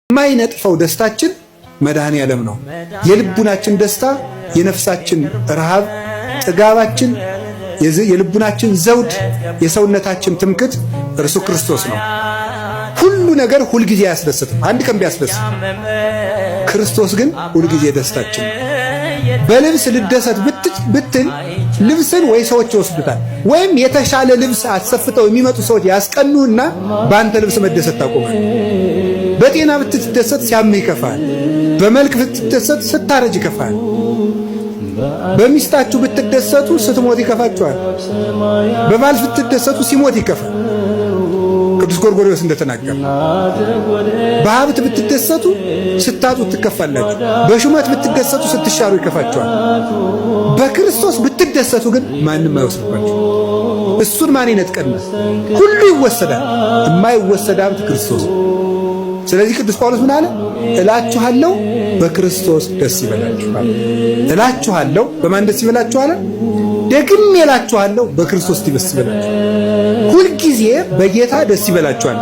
የማይነጥፈው ደስታችን መድኃኔ ዓለም ነው። የልቡናችን ደስታ፣ የነፍሳችን ረሃብ፣ ጥጋባችን፣ የልቡናችን ዘውድ፣ የሰውነታችን ትምክት እርሱ ክርስቶስ ነው። ሁሉ ነገር ሁልጊዜ አያስደስትም። አንድ ቀን ቢያስደስት፣ ክርስቶስ ግን ሁልጊዜ ደስታችን ነው። በልብስ ልደሰት ብትል ልብስን ወይ ሰዎች ይወስዱታል፣ ወይም የተሻለ ልብስ አሰፍተው የሚመጡ ሰዎች ያስቀኑና በአንተ ልብስ መደሰት ታቆማል። በጤና ብትደሰት ሲያምህ ይከፋል። በመልክ ብትደሰት ስታረጅ ይከፋል። በሚስታችሁ ብትደሰቱ ስትሞት ይከፋችኋል። በባል ብትደሰቱ ሲሞት ይከፋል። ቅዱስ ጎርጎርዮስ እንደተናገረ በሀብት ብትደሰቱ ስታጡ ትከፋላችሁ። በሹመት ብትደሰቱ ስትሻሩ ይከፋችኋል። በክርስቶስ ብትደሰቱ ግን ማንም አይወስድባችሁ። እሱን ማን ይነጥቀናል? ሁሉ ይወሰዳል። የማይወሰድ ሀብት ክርስቶስ። ስለዚህ ቅዱስ ጳውሎስ ምን አለ? እላችኋለሁ በክርስቶስ ደስ ይበላችኋል። እላችኋለሁ በማን ደስ ይበላችኋል? ደግሜ እላችኋለሁ በክርስቶስ ደስ ይበላችኋል። ሁልጊዜ በጌታ ደስ ይበላችኋል።